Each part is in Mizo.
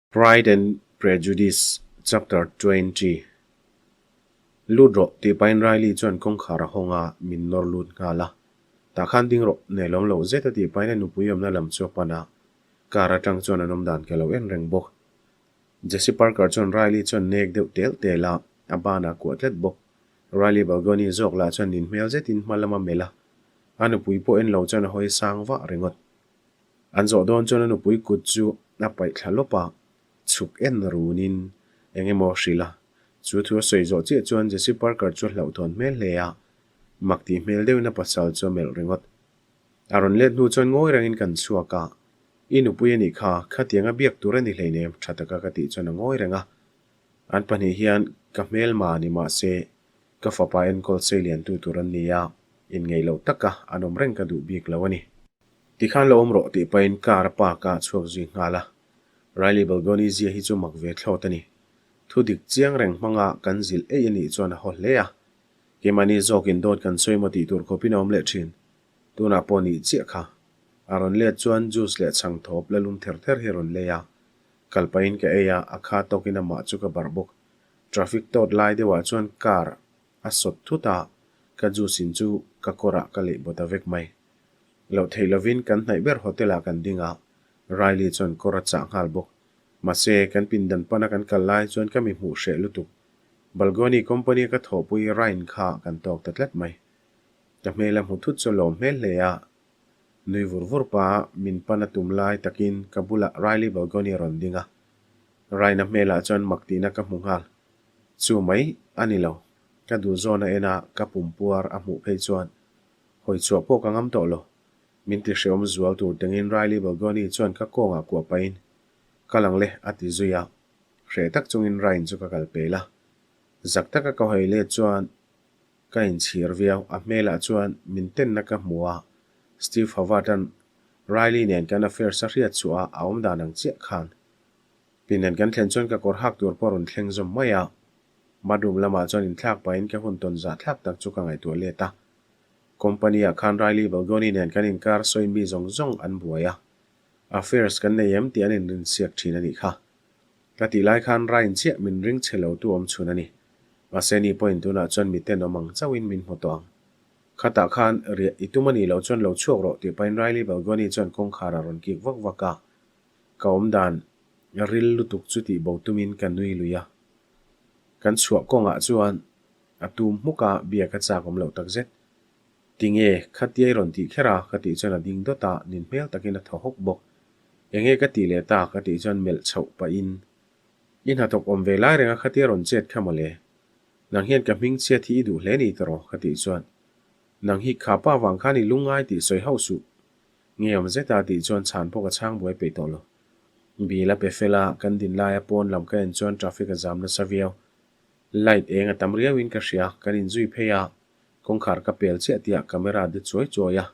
Pride and Prejudice Chapter 20 Lut rawh tih pahin Riley chuan kawngkhar a hawng a, min nawr lut nghal a. Tah khan ding rawh, nelawm loh zet a tih pahin a nupui awmna lam chu a pan a, car atang chuan an awm dan ka lo en reng bawk. Jesse Parker chuan Riley chuan nek deuh tel tel a, a banah kuah tlat bawk. Riley Balgoni zawk lah chuan nin hmel zetin hma lama melh a, a nupui pawh en lo chuan a hawi sang vah ringawt. An zawh dawn chuan a nupui kut chu a paih thla lawp a, chhuk en runin eng emaw a hrilh a. Chu thu a sawi zawh chiah chuan Jesse Parker chu a hlauhthawn hmel hle a, mak tih hmel deuhin a pasal chu a melh ringawt. A rawn let hnu chuan ngawi rengin kan chhuak a, I nupui a nih kha, khatiang a biak tur a ni hleinem tha taka ka tih chuan a ngawi reng a. An pahnih hian ka hmelma ni mah se ka fapa enkawl sei liantu tur an ni a, inngeih loh taka an awm reng ka duh bik lo a ni. Tikhan lo awm rawh tih pahin car a park a chhuak zui nghal a. Riley Balgoni zia hi chu mak ve thlawt a ni. Thu dik chiang reng hmanga kan zilh eih a nih chuan a haw hle a. Keimahni zawkin dawt kan sawi maw tih tur khawpin a awm leh thin. Tunah pawh nih chiah kha. A rawn let chuan juice leh chhang thawp la lum ther ther hi a rawn lei a. Kal pahin ka ei a, a kha tawkin amah chu ka barh bawk. Traffic tawt lai deuhah chuan car a sawt thut a, ka juice in chu ka kawrah ka leih baw ta vek mai. Loh theih lovin kan hnaih ber hotel ah kan ding a, Riley chuan kawr a chah nghal bawk. Mahse, kan pindan pana kan kal lai chuan ka mi hmuh hreh lutuk. Balgoni company a ka thawhpui Ryan kha kan tawk ta tlat mai. Ka hmel a hmu thut chu lawm hmel hle a, nui vur vur pa min pan a tum lai takin ka bulah Riley Balgoni a rawn ding a. Ryan a hmelah chuan mak tihna ka hmu nghal. Chu mai a ni lo. Ka duh zawn a en a, ka pumpuar a hmuh phei chuan Hawi chhuah pawh ka ngam tawh lo. Min ti hreawm zual tur tengin Riley Balgoni chuan ka kawngah kuah pahin, Kal ang le, a ti zui a. Hreh tak chungin Ryan chu ka kal pel a. Zak taka ka hawi let chuan ka inchhir viau. A hmelah chuan min tenna ka hmu a, Steve Havard-a'n Riley nen kan affairs a hriat chhuah a, a awm dan ang chiah khan. Pindan kan thlen chuan ka kawr hak tur pawh a rawn thleng zawm mai a. Bathroom lamah chuan inthlak pahin ka hun tawn zah thlak tak chu ka ngaihtuah let a. Company ah khan Riley Balgoni nen kan inkar sawi mi zawng zawng an buai a. Affairs kan nei em tih an inrinsiak thin a nih kha. Ka tih lai khan Ryan chiah min ring chhe lo tu awm chhun a ni. Mahse ni pawhin tunah chuan miten awm ang chauhin min hmu tawh ang. Khatah khan riah i tum a nih loh chuan lo chhuak rawh tih pahin Riley Balgoni chuan kawngkhar a rawn kik vak vak a. Ka awm dan ril lutuk chu tih bo tumin ka nui lui a. Kan chhuah kawngah chuan a tum hmuk a, biak a chak awm loh takzet. Tinge, khatia i rawn tih kher a? ka tih chuan a ding dawt a, nin hmel takin a thaw hawk bawk. Enge ka tih leh ta? ka tih chuan melh chhoh pahin, I hnathawk awm ve lai reng a khatia rawn chet kha mawle. Nang hian ka hming chhiat hi i duh hle ni tawh rawh ka tih chuan, Nang hi kha pa vang khan i lungngai tih sawi hauh suh. Nge awm zeta tih chuan chhan pawh ka chhang buai peih tawh lo. Bill a pe fel a, kan din laia pawn lam ka en chuan traffic a zam nasa viau. Light eng a tam riau in ka hria, kan inzui phei a, kawngkhar ka pel chiah tih ah camera de chuai chuai a.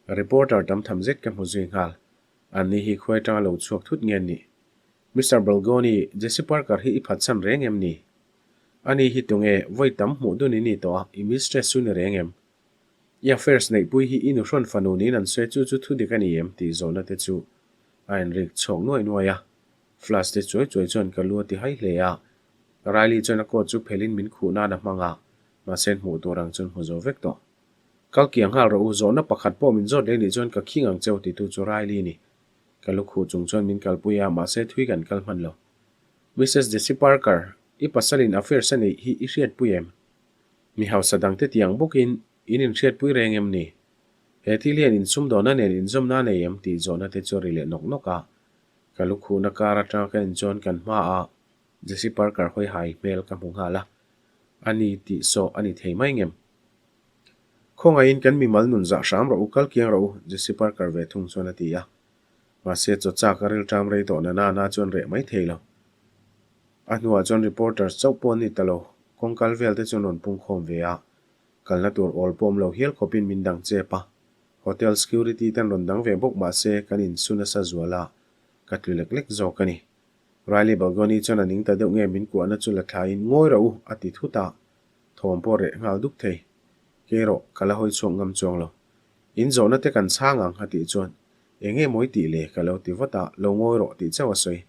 Reporter tam tham zet ka hmu zui nghal. An ni hi khuai atanga lo chhuak thut nge an nih? Mister Balgoni, Jesse Parker hi i phatsan reng em ni? Ani hi tunge, vawi tam hmuh dun i ni tawh a, i mistress chu ni reng em? I affairs neihpui hi i nuhrawn fanu niin an sawi chu chu thu dik a ni em tih zawhna te chu a inrik chhawk nuai nuai a. Flash te chuai chuai chuan ka lu a ti hai hle a. Riley chuan a coat chu phelhin min khuh nan a hmang a, mahse hmuh tur ang chuan hmu zo vek tawh. Kal kiang nghal rawh u, zawhna pakhat pawh min zawt leh nih chuan ka khing ang cheu titu chu Riley a ni. Ka lu khuh chung chuan min kalpui a, mahse thui kan kal hman lo. Missus Jessie Parker, i pasalin affairs a neih hi i hriatpui em? Mi hausa dangte tiang bawkin in inhriatpui reng em ni? He thil hian insumdawhna nen inzawmna a nei em tih zawhna te chu a ri leh nawk nawk a. Ka lu khuhna kar atanga ka en chuan kan hmaah Jesse Parker hawi hai hmel ka hmu nghal a, a ni tih sawh a ni thei mai ngem? Khawngaihin kan mimal nun zah hram rawh u, kal kiang rawh u, Jesse Parker ve thung chuan a ti a. Mahse chawchak a rilṭam rei tawh na nana chuan reh mai thei lo. A hnuah chuan reporters chauh pawh an ni ta lo, kawngkal vel te chuan rawn pungkhawm ve a, kalna tur awl pawh awm lo hial khawpin min dang chep a. Hotel security ten rawn dang ve bawk mah se kan insu nasa zual a, ka tlu lek lek zawk a ni. Riley Balgoni chuan a ning ta deuh nge min kuahna chu la thlaiin ngawi rawh u a ti thut a, thawm pawh reh nghal duk thei. Kei rawh, ka la hawi chhuak ngam chuang lo. In zawhna te kan chhang ang a tih chuan eng nge mawi tih le ka lo ti vat a, lo ngawi rawh tih chauh a sawi.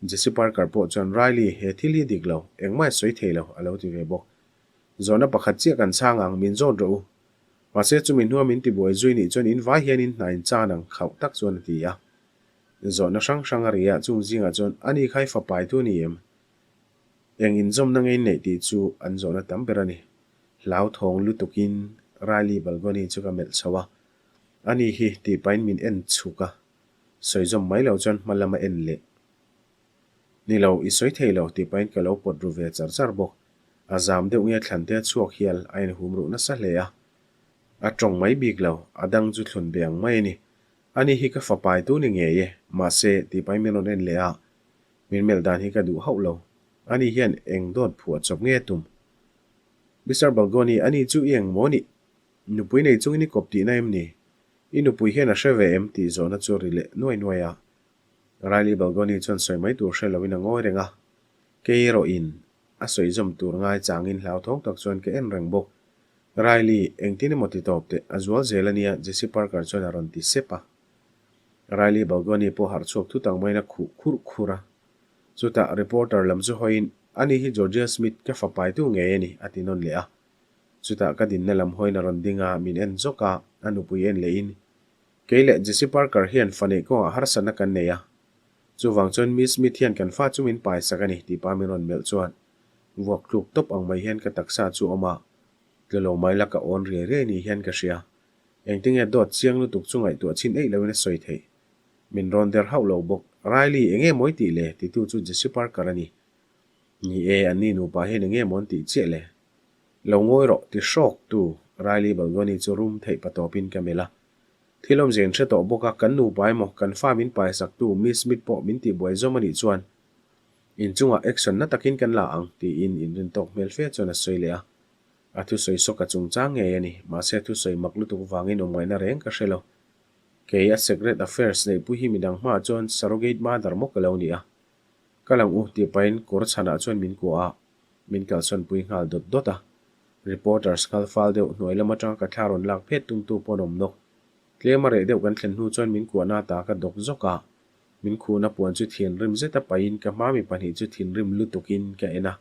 Jesse Parker pawh chuan, Riley, he thil hi dik lo, engmah i sawi thei lo, a lo ti ve bawk. Zawhna pakhat chiah kan chhang ang, min zawt rawh u. Mahse, chumi hnua min tibuai zui nih chuan in vai hian in hna in chan ang, khauh tak chuan a ti a. Zawhna hrang hrang a ri a, chung zingah chuan, Ani kha i fapai tu ni em? Eng inzawmna nge in neih tih chu an zawhna tam ber a ni. Hlauthawng lutukin Riley Balgoni chu ka melh chho a, Ani hi tih pahin min en chhuk a, sawi zawm mai lo chuan hma lam a en leh. Ni lo, i sawi thei lo tih pahin ka lo pawt ru ve char char bawk. A zam deuh nge thlan te a chhuak hial a inhum ruh nasa hle a. A tawng mai bik lo, a dang chu thlun be ang mai a ni. Ani hi ka fapai tu ni ngei e, mahse tih pahin min rawn en leh a, Min melh dan hi ka duh hauh lo. Ani hian eng dawt phuah chawp nge tum? Mister Balgoni, ani chu i eng maw nih? Nupui nei chungin i kawp tihna em ni? I nupui hian a hre ve em? tih zawhna chu ri leh nuai nuai a. Riley Balgoni chuan sawi mai tur hre loin a ngawi reng a. Kei erawhin a sawi zawm tur ngai changin hlauthawng tak chuan ka en reng bawk. Riley, engtin emaw ti tawp teh, a zual zel a nia, Jesse Parker chuan a rawn ti sep a. Riley Balgoni pawh harh chhuak thut ang maiin a khuh khurh khurh a. Chutah reporter lam chu hawiin, Ani hi Georgia Smith ka fa paitu ngei a ni, a ti nawn leh a. Chutah ka dinna lam hawiin a rawn ding a, min en zawk a, a nupui en lehin, Kei leh Jesse Parker hian fa neih kawngah harsatna kan nei a. Chuvang chuan Miss Smith hian kan fa chu min paisak a ni, tih pa min rawn melh chuan vuak tluk tawp ang mai hian ka taksa chu a awm a, tlu lo mai la ka awn riai riai ni hian ka hria. Engtinge dawt chiang lutuk chu ngaihtuah chin eih loin a sawi theih. Min rawn der hauh lo bawk. Riley, enge mawi tih le? titu chu Jesse Parker a ni. Ni e, anni nupa hian enge maw an tih chiah le? Lo ngawi rawh, ti hrawk tu Riley Balgoni chu rum theih patawpin ka melh a. Thil awmzia in hre tawh bawk a, kan nupa emaw, kan fa min paisak tu Miss Smith pawh min tihbuai zawm a nih chuan inchungah action na takin kan la ang, tiin inrintawk hmel fe chuan a sawi leh a. A thusawi sawk a chungchang ngei a ni, mahse a thusawi mak lutuk vangin awm ngaihna reng ka hre lo. Kei a secret affairs neihpui hi midang hmaah chuan surrogate mother maw ka lo ni a. Ka lang u tih pahin kawr chhanah chuan min kuah a, min kalsawnpui nghal dawt dawt a. Reporters nghal fal deuh hnuai lam atanga ka thla rawn lak phet tumtu pawn awm nawk. Tlem a reh deuh kan thlen hnu chuan min kuahna ta ka dawk zawk a, min khuhna puan chu thinrim zeta pahin ka hma mi pahnih chu thinrim lutukin ka en a.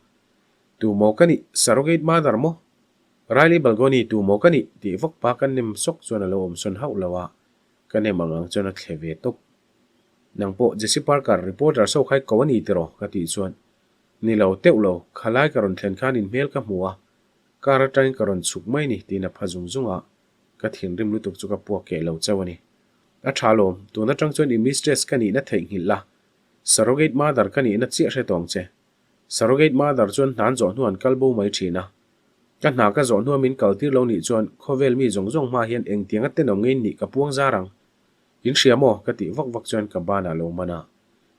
Tu maw ka nih? Surrogate mother maw? Riley Balgoni tu maw ka nih? tih vak pa ka nem sawk chuan a lo awm sawn hauh lo a, ka nem ang ang chuan a thle ve tawp. Nang pawh Jesse Parker, reporter so khai ko a ni tiraw? ka tih chuan, Ni lo, teuh lo, khalai ka rawn thlen khan in hmel ka hmu a, car atangin ka rawn chhuk mai ni tiin a pha zung zung a, ka thinrim lutuk chu ka puak keh lo chauh a ni. A tha lawm, tun atang chuan i mistress ka nihna theihnghilh la, surrogate mother ka nihna chiah hre tawng che. Surrogate mother chuan hnan zawh hnuan kal bo mai thin a. Ka hna ka zawh hnua min kal tir lo nih chuan khawvel mi zawng zawng hma hian engtiang a tenawm ngei nih ka puang zar ang. In hria maw? ka tih vak vak chuan ka banah lo man a.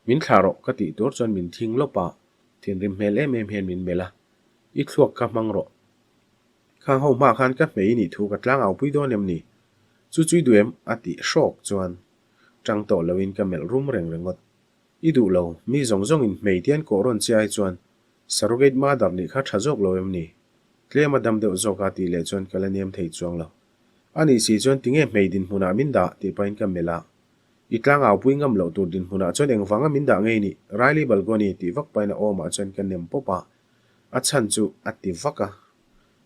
Min thlah rawh ka tih tur chuan min thing lawp a, thinrim hmel em em hian min melh a. I thluak kha hmang rawh. Khang ho hma khan ka hmei nih thu ka tlang au pui dawn em ni? Chu chu i duh em? a tih hrawk chuan tang tawh loin ka melh rum reng ringawt. I duh lo, mi zawng zawng in hmei te an kawh rawn che ai chuan surrogate mother nih kha tha zawk lo em ni? Tlem a dam deuh zawk a tih leh chuan ka la nem thei chuang lo. A nih si chuan tinge hmei dinhmunah min dah tih pahin ka melh a. I tlangau pui ngam loh tur dinhmunah chuan engvanga min dah ngei nih? Riley Balgoni tih vak pahin a awmah chuan ka nem pawp a. A chhan chu a ti vak a.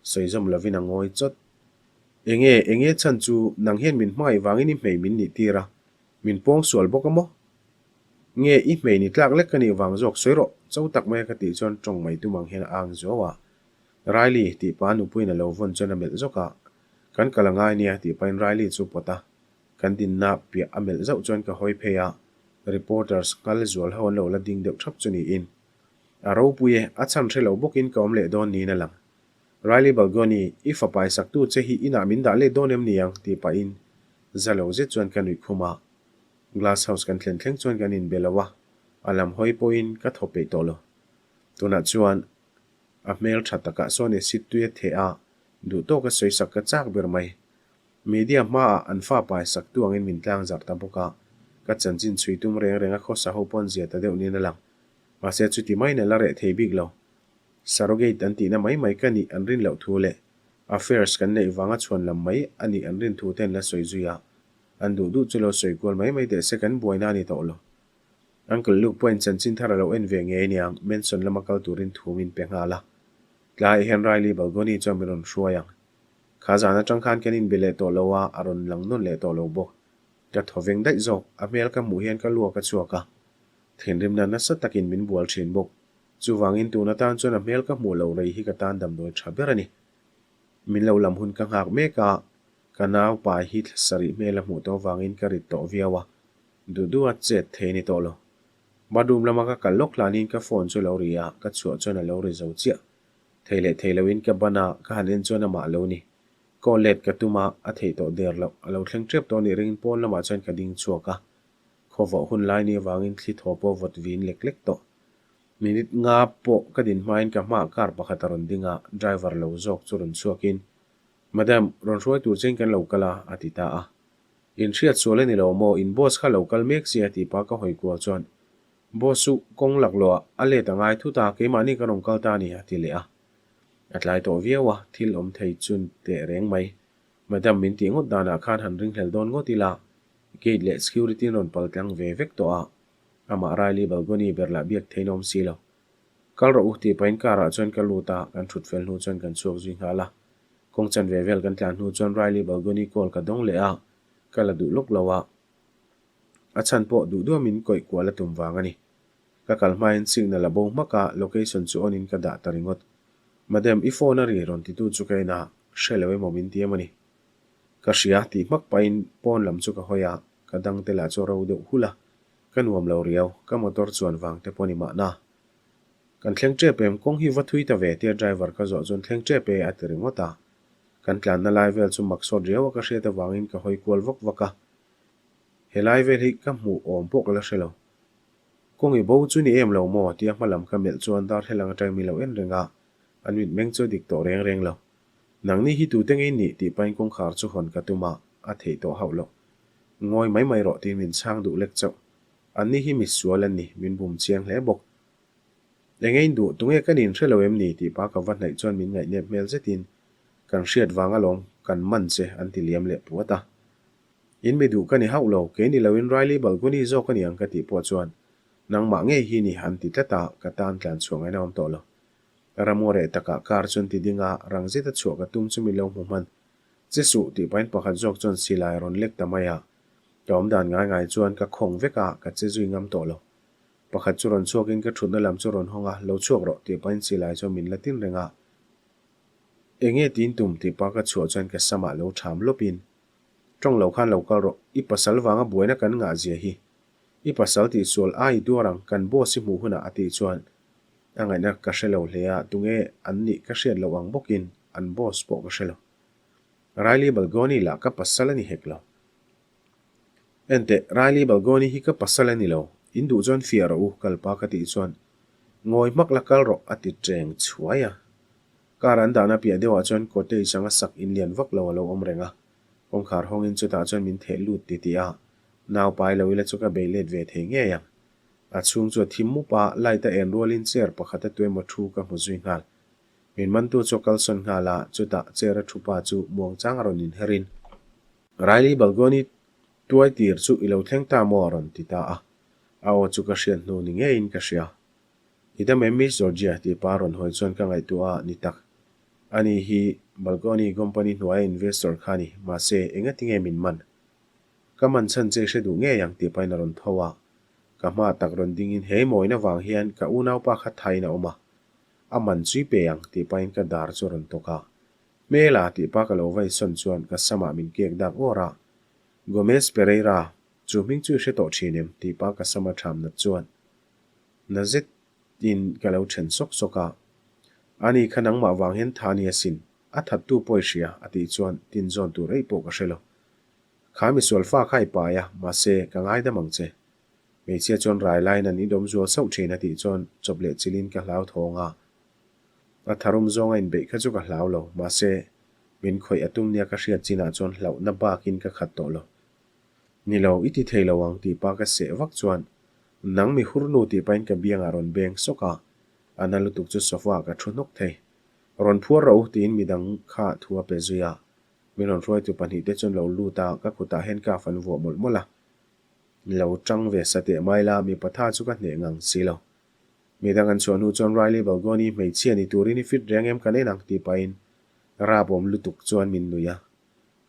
Sawi zawm lovin a ngawi chawt. Enge, enge chhan chu nang hian min hmangaih vangin i hmei min nih tir a. Min pawng sual bawk a maw? Nge i hmei ni tlak lek ka nih vang zawk sawi rawh, cho tak mai a ka tih chuan tawng mai tum ang hian a ang zuau a. Riley, tih pa nupuiin a lo vawn chuan a melh zawk a. Kan kal a ngai nia, tih pahin Riley chu pawt a. Kan dinna piah a melh zauh chuan ka hawi phei a, reporters nghal zual ho an lo la ding deuh thap chu niin. A ropui e, a chhan hre lo bawkin ka awm leh dawn niin a lang. Riley Balgoni, i fapai saktu che hi inah min dah let dawn em ni ang? tih pahin za lo zet chuan ka nuih khum a. Glass house kan thlen thleng chuan kan inbe lo a, a lam hawi pawhin ka thaw peih tawh lo. Tunah chuan a hmel tha takah sawn acid tui a theh a, duh tawka sawisak ka chak ber mai. Media hmaah an fa pai sak tu angin min tlang zarh ta bawk a, ka chanchin chhui tum reng reng a khawsa ho pawn zia ta deuh niin a lang. Mahse chuti maiin a la reh thei bik lo. Surrogate an tihna mai mai ka nih an rin loh thu leh affairs kan neih vanga chhuan lam mai a nih an rin thu te an la sawi zui a, an duh duh chu lo sawi kual mai mai teh se kan buaina a ni tawh lo. Uncle Luke pawhin chanchin thar a lo en ve ngei aniang, Mansion lama kal turin thu min pe nghal a. Tlaiah hian Riley balcony chuan min rawn hruai ang. Kha zan atang khan kan inbe leh tawh lo a, a rawn lang nawn leh tawh lo bawk. Ka thaw veng daih zawk, a hmel ka hmuh hian ka luak a chhuak a. Thinrimna nasa takin min bual thin bawk. Chuvangin tun atan chuan a hmel ka hmuh loh rei hi ka tan damdawi tha ber a ni. Min lo lam hun ka nghak mek a, ka nau pa hi thla sarih hmel a hmuh tawh vangin ka rit tawh viau a, duh duh a chet thei a ni tawh lo. Bathroom lama ka kal lawk hlanin ka phone chu a lo ri a, ka chhuah chuan a lo ri zo chiah. Thei leh thei loin ka ban a, ka han en chuan amah lo ni. Call let ka tum a, a theih tawh der loh. A lo thleng tep tawh nih ringin pawn lamah chuan ka ding chhuak a. Khawvawh hun lai ni avangin thli thaw pawh vawt vin lek lek tawh. Minute nga pawh ka din hmain ka hmaah car pakhat a rawn ding a, driver lo zawk chu rawn chhuakin, Madam, rawn hruai tur chein kan lo kal a, a ti ta a. In hriat sual a ni lo maw, in boss kha lo kal mek sia tih pah ka hawi kual chuan, Boss chu kawng laklawh ah a let a ngai thut a, keimahni ka rawn kal ta a ni, a ti leh a. A tlai tawh viau a, thil awm thei chun teh reng mai. Madam min tih ngawt danah khan han ringhlel dawn ngawt ila, gate leh security an rawn pal tlang ve vek tawh a, amah Riley balcony ber lah biak thein a awm si lo. Kal rawh u tih pahin car ah chuan ka lut a, kan thut fel hnu chuan kan chhuak zui nghal a. Kawng chan ve vel kan tlan hnu chuan Riley balcony call ka dawng leh a, ka la duh lawk lo a. A chhan pawh duh duah min kawih kual a tum vang a ni. Ka kal hmain signal a bo hmak a, location chu on in ka dah ta ringawt. Madam, i phone a ri rawn titu chu ka en a, hre lo emaw min ti em a ni. Ka hria tih hmak pahin pawn lam chu ka hawi a, ka dang te lah chu a ro deuh hulh a, ka nuam lo riau, ka motor chuan vang te pawh a ni mahna. Kan thleng tep em, kawng hi va thui ta ve tia driver ka zawh chuan thleng tep e a ti ringawt a. Kan tlanna lai vel chu mak sawt riau a ka hriat avangin ka hawi kual vak vak a. He lai vel hi ka hmuh awm pawh ka la hre lo. Kawng i bo chu ni em lo maw? tia hma lam ka melh chuan darthlalang atangin min lo en reng a, an mitmeng chu a dik tawh reng reng lo. Nangni hi tute ngei nih tih pahin kawngkhar chu hawn ka tum a, a theih tawh hauh lo. Ngawi mai mai rawh tiin min chhang duh lek chauh. Anni hi misual an ni, min bum chiang hle bawk. Eng ein duh, tunge ka nin hre lo em ni tih pa ka va hnaih chuan min ngaihnep hmel zetin, Kan hriat vang alawm, kan man che an ti liam leh puat a. In mi duh ka ni hauh lo, kei ni loin Riley Balguni zawk a ni ang ka tih pawh chuan, Nangmah ngei hi ni an ti tlat a, ka tan tlan chhuah ngaihna awm tawh lo. Ramngaw reh takah car chuan ti ding a, rang zeta chhuah ka tum chu min lo hmu hman. Che suh tih pahin pakhat zawk chuan silai a rawn lek ta mai a, ka awm dan ngai ngai chuan ka khawng vek a, ka che zui ngam tawh lo. Pakhat chu rawn chhuakin ka thutna lam chu rawn hawng a, lo chhuak rawh tih pahin silai chuan min la tin reng a. Enge tiin tum tih pa ka chhuah chuan ka samah lo ṭham lawpin, Ṭawng lo khan lo kal rawh, i pasal vanga buaina kan ngah zia hi. I pasal tihsual a i duar ang, kan boss i hmuh hunah a tih chuan a ngaihna ka hre lo hle a, tunge an nih ka hriat loh ang bawkin an boss pawh ka hre lo. Riley Balgoni lah ka pasal a ni hek lo. Enteh, Riley Balgoni hi ka pasal a ni lo, in duh chuan fiah rawh u, kalpa ka tih chuan ngawi hmak la kal rawh a ti ṭeng chhuai a. Car an dahna piah deuhah chuan cottage anga sak in lian vak lo a lo awm reng a, kawngkhar hawngin chutah chuan min theh lut ti tih a, nau pai lo ila chu ka bei let ve thei ngei ang. A chhung chu a thim mup a, light a en rualin chair pakhat a tuemaw thu ka hmu zui nghal. Min mantu chu a kalsawn nghal a, chutah chair a thu pa chu muangchang a rawn inherin. Riley Balgoni tuai tir chu i lo thleng ta maw a rawn ti ta a, a aw chu ka hriat hnu ni ngeiin ka hria. I dam em Miss Georgia tih pa rawn hawi chuan ka ngaihtuah a ni tak. Ani hi Balgoni company hnuaia investor kha a ni, mahse engati nge min man? Ka man chhan che i hre duh ngei ang tih pahin a rawn tho a, ka hma tak rawn dingin he mawina vang hian ka unaupa kha thain a awm a, a man chu i pe ang tih pahin ka dar chu a rawn tawk a. Hmela tih pa ka lo vai sawn chuan ka samah min kek dak awr a, Gomez Pereira, chu hming chu i hre tawh thin em? tih pa ka sama tham nat chuan na zetin ka lo then sawk sawk a. Ani kha nangmah vang hian tha ni asin, a thattu pawh i hria a tih chuan tin zawn tur eih pawh ka hre lo. Kha misual fa kha i pai a, mahse, ka ngaidam ang che. Hmeichhia chuan rai laiin an idawm zual sauh thin a tih chuan chawp leh chilhin ka hlau thawng a. A tharum zawnga inbeih kha chu ka hlau lo, mahse, min khawih a tum nia ka hriat chinah chuan hlauhna bakin ka khat tawh lo. Ni lo, i ti thei lo ang tih pa ka seh vak chuan nang mi hurnu tih pahin ka biangah rawn beng sawk a, a na lutuk chu sofa ah ka thu hnawk thei. Rawn phuar rawh u tiin midang kha thu a pe zui a. Min rawn hruaitu pahnihte chuan lo lut a, ka kutah handcuff an vuah mawlh mawlh a. Lo ṭang ve sa teh mai la, mipa tha chu ka hneh ngang si lo. Midang an chhuah hnu chuan Riley Balgoni hmeichhia ni turin i fit reng em kan en ang tih pahin rap awm lutuk chuan min nuih a.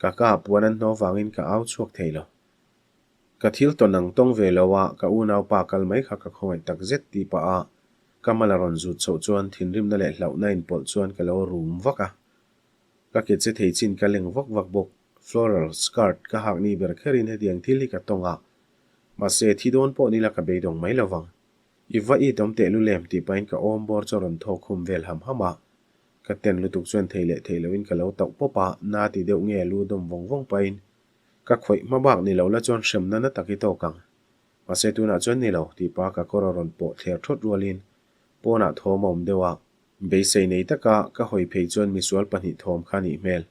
Ka ka puan an hnawh vangin ka au chhuak thei lo. Ka thil tawn ang tawng ve lo a, ka unaupa kal mai kha ka khawngaih tak zet tih pah a ka mal a rawn zut chhoh chuan thinrimna leh hlauhna inpawlh chuan ka lo rum vak a. Ka ke che thei chin ka leng vak vak bawk. Floral skirt ka hak ni ber kherin hetiang thil hi ka tawng a, mahse thi dawn pawh nila ka beidawng mai lo vang. I va it awm teh lulem tih pahin ka awm bawr chu a rawn thaw khum vel ham ham a. Ka ten lutuk chuan thei leh thei loin ka lo tauh pawp a, na ti deuh nge lu dawm vawng vawng pahin ka khawih hma bak ni lo la chuan hremna na tak i tawk ang. Mahse tunah chuan ni lo tih pa ka kawr a rawn pawh thler thawt rualin pawnah thawm a awm deuh a. Beisei nei taka ka hawi phei chuan misual pahnih thawm kha a nih hmel.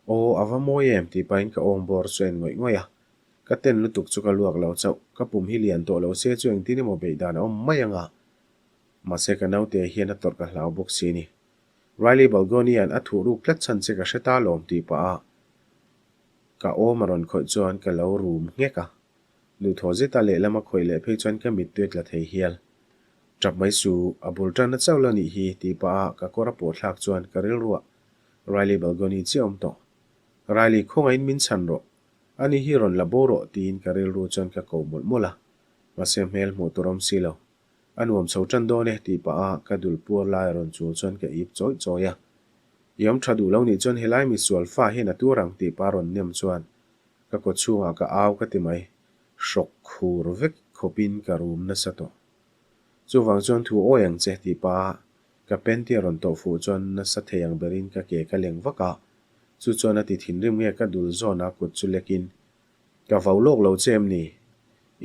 Aw, a va mawi em tih pahin ka awm bawr chu a en ngawih ngawih a. Ka ten lutuk chu ka luak lo chauh, ka pum hi lian tawh lo se chu engtin emaw beih dan a awm mai ang a. Mahse ka naute hian a tawrh ka hlau bawk si ni. Riley Balgoni-a'n a thuh ruk tlat chhan che ka hre ta lawm tih pah a ka awm a rawn khawih chuan ka lo rum nghek a. Duhthaw zeta lehlam a khawih leh phei chuan ka mittui a tla thei hial. Tap mai su, a bul tanna chauh la nih hi tih pah a ka kawr a pawh thlak chuan ka rilruah Riley Balgoni chiah awm tawh. Riley khawngaihin min chhan rawh. Ani hi rawn la bo rawh tiin ka rilru chuan ka ko mawlh mawlh a, mahse hmel hmuh tur awm si lo. A nuam chho tan dawn e tih pah a ka dul puar lai a rawn chul chuan ka ip chawih chawih a. I awm tha duh lo nih chuan helai misual fa hian a tur ang tih pah a rawn nem chuan ka kaw chhungah ka au ka ti mai. Hrawk khur vek khawpin ka rum nasa tawh. Chuvang chuan thu awi ang che tih pah a ka panty a rawn tawh fuh chuan nasa thei ang berin ka ke ka leng vak a, Chu chuan a ti thinrim nge ka dul zawn a kut chu lekin, Ka vau lawk lo che em ni?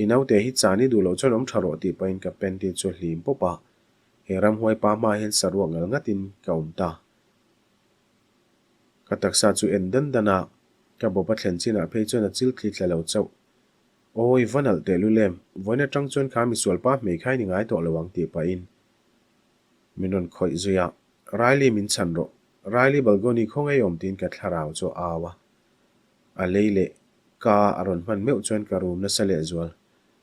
I naute hi chan i duh loh chuan awm tha rawh tih pahin ka panty chu a hlim pawp a, he ramhuai pa hma hian saruak ngal ngatin ka awm ta. Ka taksa chu en dan dan a, ka bawp a thlen chinah phei chuan a chil thli tla lo chauh. Awi, va nalh teh lul em, vawiin atang chuan kha misual pa hmei kha i ni ngai tawh lo ang tih pahin min rawn khawih zui a, Riley min chhan rawh. Riley Balgoni khaw ngei awm tiin ka thlarau chu a au a. A lei leh ka a rawn hman meuh chuan ka rum nasa lehzual.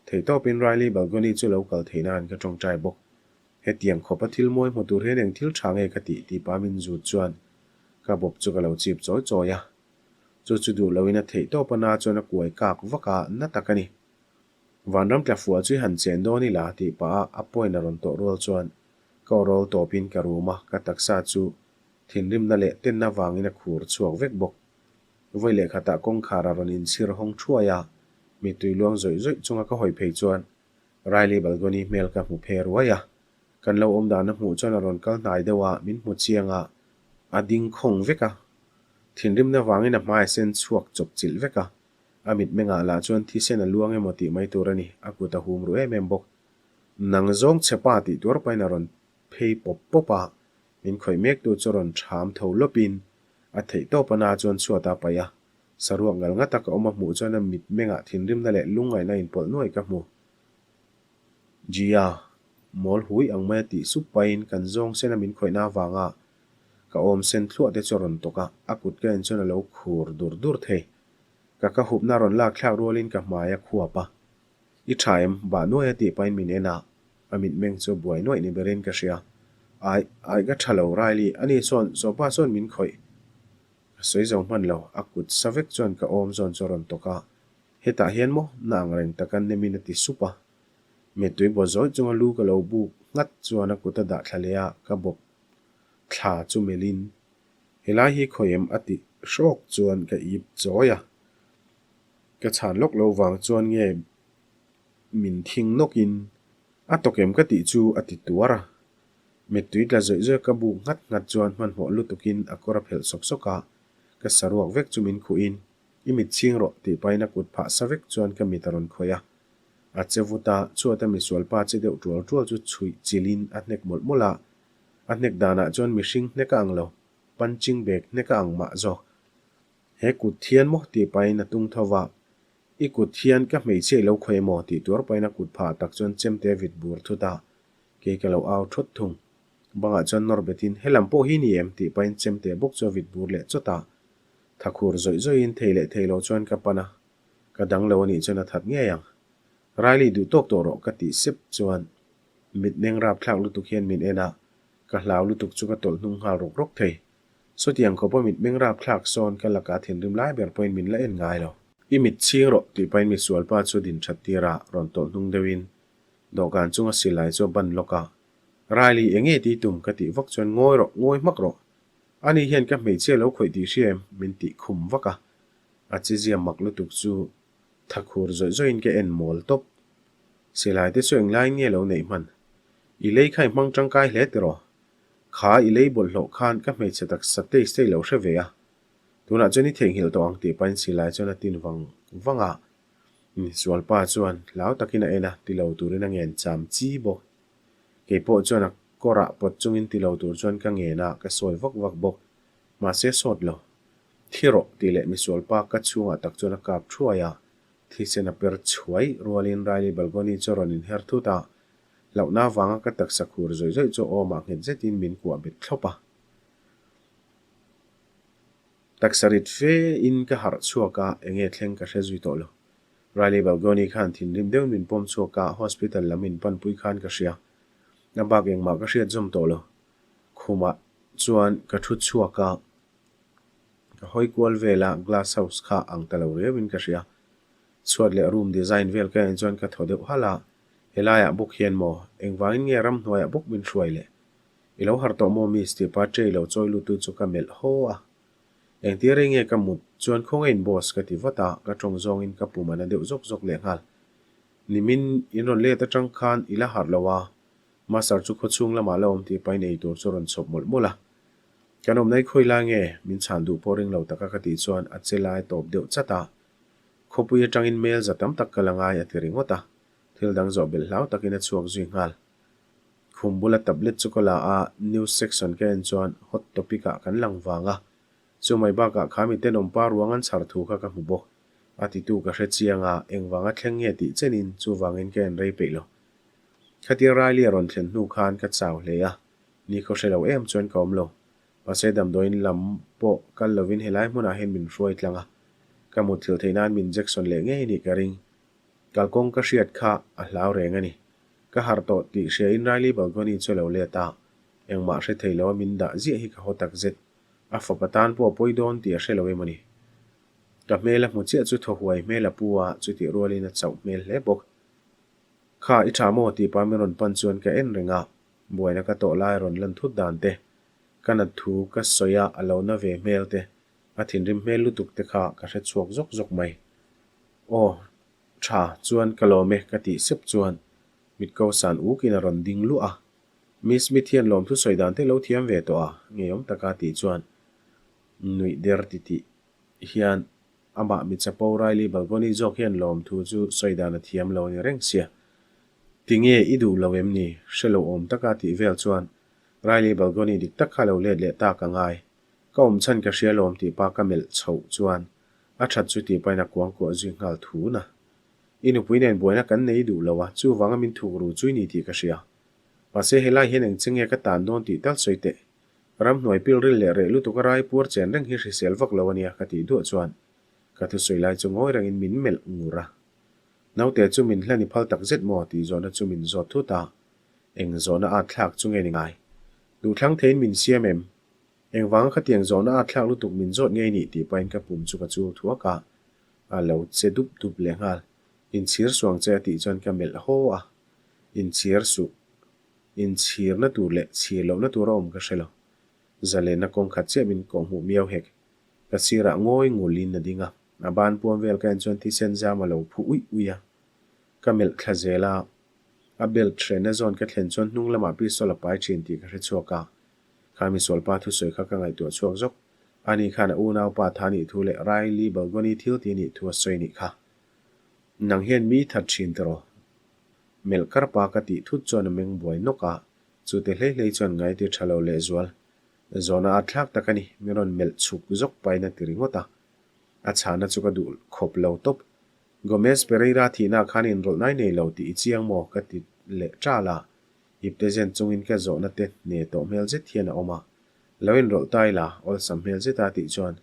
Theihtawpin Riley Balgoni chu lo kal theih nan ka tawngtai bawk. Hetiang khawpa thil mawi hmu tur hian eng thil tha nge ka tih tih pa min zut chuan ka bawp chu ka lo chip chawi chawi a. Chu chu duh loin a theihtawpa na chuan a kuai kak vak a, na tak a ni. Vanram tla fuah chu i han chen dawn ila tih pah a a point a rawn tawh rual chuan Ka awrawl tawpin ka rum a, ka taksa chu thinrimna leh tenna vangin a khur chhuak vek bawk. Vawi leh khatah kawngkhar a rawn inchhir hawng thuai a, mittui luang zawih zawih chunga ka hawi phei chuan Riley Balgoni hmel ka hmu phe ruai a. Kan lo awm dan a hmuh chuan a rawn kal hnai deuh a, min hmu chiang a, a ding khawng vek a. Thinrimna vangin a hmai a sen chhuak chawp chilh vek a, a mitmengah lah chuan thisen a luang emaw tih mai tur a ni, a kut a hum ru em em bawk. Nang zawng che pa tih tuar pahin a rawn phei pawp pawp a, min khawih mek tu chu rawn ṭham tho lawpin a theih tawp a na chuan chhuat a paih a, saruak ngal ngata ka awm a hmuh chuan a mitmengah thinrimna leh lungngaihna inpawlh nuai ka hmu. Gia, mawl hui ang mai a tih sup pahin kan zawng sena min khawihna avanga ka awm sen thluah te chu a rawn tawk a, a kut ka en chuan a lo khur dur dur thei. Ka ka hupna rawn lak thlak rualin ka hmai a khuap a. I tha em? Bah nuai a tih pahin min en a, a mitmeng chu buai nuaih ni berin ka hria. Ai, ai ka tha lo Riley, ani sawn, sawpa sawn min khawih. Ka sawi zo hman lo, a kut sa vek chuan ka awm zawn chu a rawn tawk a, hetah hian maw? Na ang reng taka nemin a ti sup a. Mittui baw zawih chunga lu ka lo buk nghat chuan a kut a dah thla leh a, ka bawp thla chu melhin, Helai hi khawi em? a ti hrawk chuan ka ip chawi a. Ka chhan lawk lo vang chuan nge min thing nawkin a tawk em ka tih chu a ti tuar a. Mittui tla zawih zawih ka buk nghat nghat chuan hmanhmawh lutukin a kawr a phelh sawk sawk a, ka saruak vek chu min khuhin i mit chhing rawh tih pahin a kut phah sa vek chuan ka mit a rawn khawih a. A che vut a, chhuata misual pa che deuh tual tual chu chhuih chilhin a hnek mawlh mawlh a, a hnek danah chuan mihring hnek a ang lo, punching bag hnek a ang mah zawk. He kut thian maw tih pahin a tung tho va, I kut hian ka hmeichhia i lo khawi emaw tih tuar pahin a kut phah tak chuan chemte vit bur thut a, kei ka lo au thawt thung. Bangah chuan nawr betin, Helam pawh hi ni em? tih pahin chemte bawk chu a vit bur leh chawt a. Tha khur zawih zawihin thei leh thei lo chuan ka pan a, ka dang lo a nih chuan a that ngei ang. Riley duh tawk tawh rawh ka tih sep chuan mitmeng rapthlak lutuk hian min en a, ka hlau lutuk chu ka tawlh hnung nghal rawk rawk thei. Sawtiang khawpa mitmeng rapthlak sawn ka lakah thinrim lai ber pawhin min la en ngai lo. I mit chhing rawh tih pahin misualpa chu din that tir a, rawn tawlh hnung deuhin dawhkan chunga silai chu a ban lawk a. Riley enge tih tum ka tih vak chuan ngawi rawh, ngawi hmak rawh. Ani hian ka hmeichhia lo khawih tih hria em? Min tih khum vak a. A chizia mak lutuk chu thakhur zawih zawihin ka en mawl tawp. Silai te chu englaiin nge lo neih hman? I lei kha i hmang tangkai hle tiraw? Kha i lei bawlhhlawh khan ka hmeichhe taksa taste te i lo hre ve a. Tunah chuan i theihnghilh tawh ang tih pahin silai chuan a tin vang vang a. Sualpa chuan hlau takin a en a, ti lo turin a ngen cham chi bawk. Kei pawh chuan a kawrah pawt chungin ti lo tur chuan ka ngen a, ka sawi vak vak bawk. Mahse sawt lo. Thi rawh tih leh misualpa ka chhungah tak chuan a kap thuai a, thisen a per chhuai rualin Riley Balgoni chu a rawn inher thut a, hlauhna avanga ka taksa khur zawih zawih chu awmah nghet zetin min kuah bet thlawp a. Taksa rit fe in ka harh chhuak a, enge thleng ka hre zui tawh lo. Riley Balgoni khan thinrim deuhin min pawm chhuak a, hospital lam in panpui khan ka hria. A bak engmah ka hriat zawm tawh lo. Khumah chuan ka thu chhuak a, ka hawi kual vel a, glass house kha ang ta lo riau in ka hria. Chhuat leh room design vel ka en chuan ka thaw deuh halh a, helaiah bawk hian maw, engvangin nge ramhnuaiah bawk min hruai le? I lo harh tawh maw miss tih pa tray lo chawi lutu chu ka melh haw a. Engtia rei nge ka mut chuan khawngaih in boss ka ti vat a, ka tawng zawngin ka pum a na deuh zawk zawk lehnghal. Nimin in rawn let atang khan i la harh lo a, Master chu khawchhung lamah la awm tih pahin ei tur chu rawn chhawp mawlh mawlh a. Kan awmna i khawi lai nge? Min chhan duh pawh ring lo taka ka tih chuan a che lai tawp deuh chat a. Khawpui atangin mail za tam tak ka la ngai a ti ringawt a. Thil dang zawh belh hlau takin a chhuak zui nghal. Khum bula tablet chu ka la a, news section ka en chuan hot topic ah kan lang vang a. Chu mai bakah kha mi tenawmpa ruang an chhar thu kha ka hmu bawk. A titu ka hre chiang a, engvanga thleng nge tih chenin chuvangin ka en rei peih lo. Khatia Riley a rawn thlen hnu khan ka chau hle a, ni khaw hre lo em chuan ka awm lo. Mahse damdawiin lam pawh kal lovin helai hmunah hian min hruai tlang a, ka mutthilh theih nan min Jackson leh ngei nih ka ring. Kalkawng ka hriat kha a hlau reng a ni. Ka harh tawh tih hriain Riley balcony chu a lo let a, engmah hre thei lo a min dah ziah hi ka haw tak zet. A fapa tan pawh a pawi dawn tih a hre lo em a ni. Ka hmel a hmu chiah chu thaw huai hmel a pu a, chutih rualin a chauh hmel hle bawk. Kha, i tha maw? tih pa min rawn pan chuan ka en reng a, buaina ka tawh lai rawn lan thut dan te, ka nat thu ka sawi a a lo na ve hmel te, a thinrim hmel lutuk te kha ka hre chhuak zawk zawk mai. Aw, tha chuan ka lawm e ka tih sep chuan mitko san ukin a rawn ding luah a. Miss Smith hian lawmthu sawi dan te lo thiam ve tawh a, ngeiawm taka tih chuan nuih der titih hian Amah mi chapo Riley Balgoni zawk hian lawmthu chu sawi dan a thiam lo a ni reng sia. Tinge i duh lo em ni? Hre lo awm taka tih vel chuan Riley Balgoni dik tak kha lo let leh tak a ngai. Ka awm chhan ka hria lawm tih pa ka melh chhoh chuan a that chu tih pahin a kuangkuah zui nghal thun a. I nupui nen buaina kan nei duh lo a, chuvanga min thuk ru chui ni tih ka hria. Mahse helai hian eng che nge ka tan dawn tih tal sawi teh. Ramhnuai pilril leh reh lutuk a rai puar chen reng hi hrisel vak lo a nia ka tih duah chuan ka thusawi lai chu ngawi rengin min melh ngur a. Naute chu min hlan i phal tak zet maw tih zawhna chu min zawt thut a, eng zawhna at thlak chu nge ni ngai? Duhthlang theiin min siam em? Engvanga khatiang zawhna at thlak lutuk min zawt ngei nih tih pahin ka pum chu ka chul thuak a, a lo che dup dup lehnghal. Inchhir suang che a tih chuan ka melh haw a, inchhir suh. Inchhirna tur leh chhir lohna tur a awm ka hre lo. Zalenna kawng khat chiah min kawhhmuh miau hek. Ka sirah ngawi ngulin a ding a, a ban puam vel ka en chuan thisen zam a lo phu uih uih a. Ka melh thla zel a, a belt hrenna zawn ka thlen chuan hnung lamah pistol a pai thin tih ka hre chhuak a. Kha misualpa thusawi kha ka ngaihtuah chhuak zawk. Ani khan a unaupa tha nih thu leh Riley Balgoni thil ti nih thu a sawi nih kha. Nang hian mi that thin tiraw? Melh karpa ka tih thut chuan a meng buai nawk a, chute hlei hlei chuan ngaiti tha lo lehzual. Zawhna at thlak tak a ni, min rawn melh chhuk zawk pahin a ti ringawt a. A chhana chu ka duh khawp lo tawp. Gomez Pereira thihna khan inrawlh nai nei lo tih i chiang maw? ka ti leh ṭal a, ipte zen chungin ka zawhna te hne tawh hmel zet hian a awm a. Lo inrawlh ta ila, awlsam hmel zeta tih chuan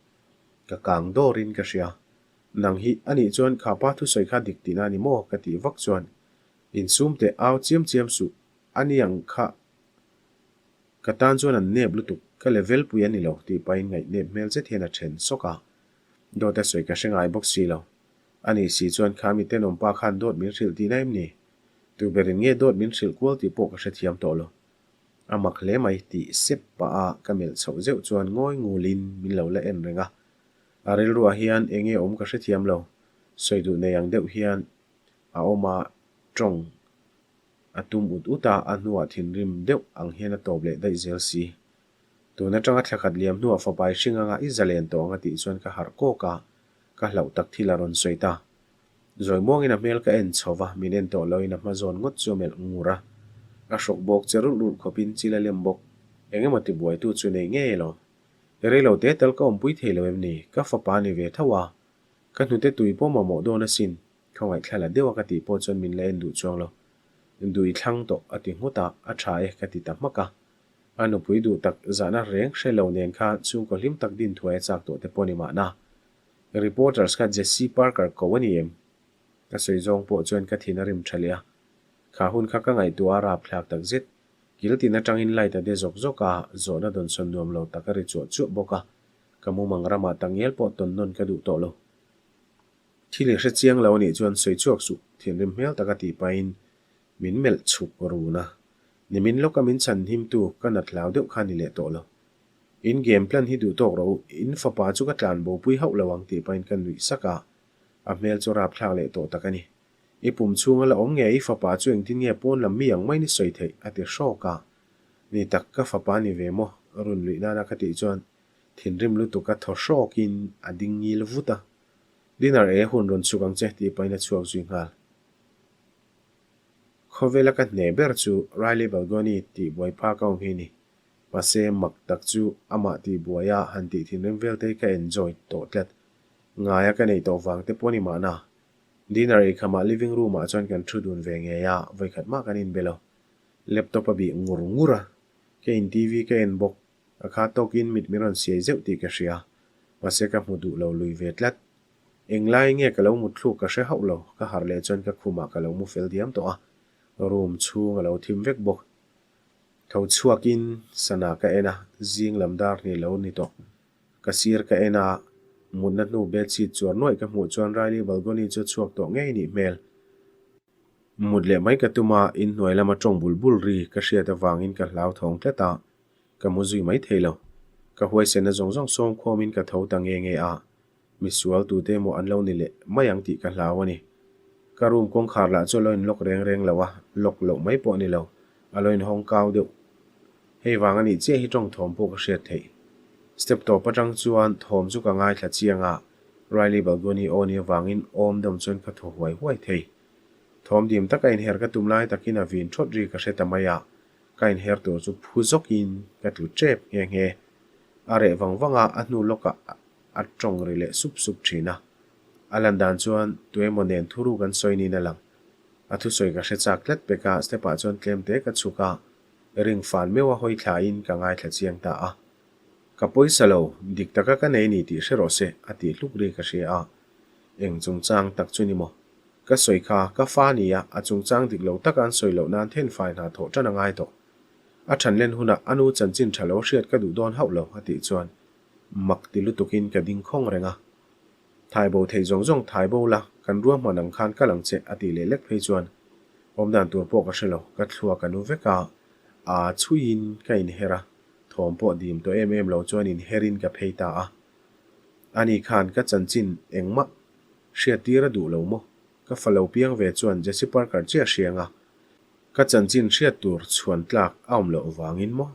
ka kang dawrin ka hria. Nang hi a nih chuan kha pa thusawi kha dik tihna a ni maw? ka tih vak chuan insum teh au chiam chiam suh a ni ang kha ka tan chuan an nep lutuk ka level pui a ni lo tih pahin ngaihnep hmel zet hian a then sawk a. Dawt a sawi ka hre ngai bawk si lo. A nih si chuan kha mi tenawm pa khan dawt min hrilh tihna em ni? Tu berin nge dawt min hrilh kual tih pawh ka hrethiam tawh lo. A mak hle mai tih sep pah a ka melh chhoh zeuh chuan ngawi ngulin min lo la en reng a. A rilruah hian eng nge awm ka hrethiam lo, sawi duh nei ang deuh hian a awm a, tawng a tum ut ut a, a hnuah thinrim deuh ang hian a tawp leh daih zel si. Tun atanga thla khat liam hnuah fapa i hring anga i zalen tawh ang a tih chuan ka harh kawk a, ka hlauh tak thil a rawn sawi ta. Zawi muangin a hmel ka en chho va, min en tawh loin a hma zawn ngawt chu a melh ngur a. A hrawk bawk che rulh rulh khawpin chil a lem bawk. Eng emaw tibuaitu chu nei ngei alawm. Rei lo te tal ka awmpui thei lo em ni? Ka fapa a ni ve tho a. Ka hnute tui pawh mamawh dawn asin. Khawngaih la deuh a ka tih pawh chuan min la en duh chuang lo. Duh i thlang tawh a ti nghut a, a tha e ka ti ta hmak a. A nupui duh tak zahna reng hre lo nen kha chhungkaw hlim tak din thuai a chak tawh te pawh ni mahna. Reporters kha Jesse Parker ko a ni em? Ka sawi zawng pawh chuan ka thin a rim tha leh a. Kha hun kha ka ngaihtuah a rapthlak tak zet. Kil tin atangin light a de zawk zawk a, zawhna dawnsawn nuam lo tak a ri chuah chuah bawk a. Ka mumang ramah tangial pawh tawn nawn ka duh tawh lo. Thil i hre chiang lo a nih chuan sawi chhuak suh, thinrim hmel taka tih pahin min melh chhuk run a. Nimin lawka min chhan himtu ka nat hlau deuh kha ni leh tawh lo. In game plan hi duh tawk rawh u, in fapa chu ka tlan bopui hauh lo ang tih pahin ka nuih sak a, a hmel chu rapthlak leh tawh tak a ni. I pum chhunga la awm nge i fapa chu engtin nge pawn lam mi ang maiin i sawi theih? a ti hrawk a. Ni tak, ka fapa ni ve maw? Run luih nana ka tih chuan thinrim lutuk a thaw hrawkin a ding ngil vut a. Dinner e hun rawn chhuk ang che tih pahin a chhuak zui nghal. Khawvela ka hne ber chu Riley Balgoni tih buai phak a awm hi ni. Mahse mak tak chu amah tih buaia han tih thinrim vel te hi ka enjoy tawh tlat. Ngaia ka neih tawh vang te pawh ni mahna. Dinner ei khamah living room ah chuan kan thu dun ve ngei a, vawikhat mah kan inbe lo. Laptop a bih ngur ngur a, ka in TV ka en bawk. A kha tawkin mit min rawn siai zeuh tih ka hria. Mahse ka hmu duh lo lui ve tlat. Englai nge ka lo mut thluk ka hre hauh lo, ka harh leh chuan ka khumah ka lo mu fel diam tawh a, room chhung a lo thim vek bawk. Tho chhuakin sana ka en a, zing lam dar hnih lo ni tawh. Ka sir ka en a, mutna hnu bedsheet chuar nuaih ka hmuh chuan Riley balcony chu a chhuak tawh ngei nih hmel. Mut leh mai ka tum a, inhnuai lama tawng bul bul ri ka hriat avangin ka hlauthawng tlat a, ka mu zui mai thei lo. Ka huaisenna zawng zawng sawm khawmin ka tho ta nge nge a, misual tute emaw an lo ni leh mai ang tih ka hlau a ni. Ka room kawngkhar lah chu a lo in lock reng reng lo a, lock loh mai pawh a ni lo, a lo in hawng kau deuh. Hei vang a nih chiah hi tawng thawm pawh ka hriat theih. Step tawp atang chuan thawm chu ka ngaithla chiang a, Riley Balgoni aw ni avangin awm dawm chuan ka thaw huai huai thei. Thawm dim taka inher ka tum lai takin a vin thawt ri ka hre ta mai a, ka inher tur chu phu zawkin ka tlu tep nghe nghe. A reh vang vang a, a hnu lawkah a tawng ri leh sup sup thin a. A lan dan chuan tuemaw nen thuruk an sawi niin a lang. A thusawi ka hre chak tlat pek a, step ah chuan tlem te ka chhuk a, ring fal meuh a hawi thlain ka ngaithla chiang ta a. Ka pawisa lo, dik taka ka nei ni tih hre rawh se, a tih hluk ri ka hria a. Eng chungchang tak chu ni maw? Ka sawi kha, ka fa ni a, a chungchang dik lo taka an sawi loh nan thenfai hna thawh tan a ngai tawh. A thanlen hunah a nu chanchin tha lo hriat ka duh dawn hauh lo, a tih chuan mak ti lutukin ka ding khawng reng a. Thai bo thei zawng zawng thai bo la, kan ruahman ang khan kal ang che, a tih leh lek phei chuan awmdan tur pawh ka hre lo, ka thluak a nu vek a, aa chhuiin ka inher a, thawm pawh dim tawh em em lo chuan inherin ka phei ta a. Ani khan ka chanchin engmah hriattir a duh lo maw? Ka fa lo piang ve chuan Jesse Parker chiah hriang a, ka chanchin hriat tur chhuan tlak a awm loh vangin maw?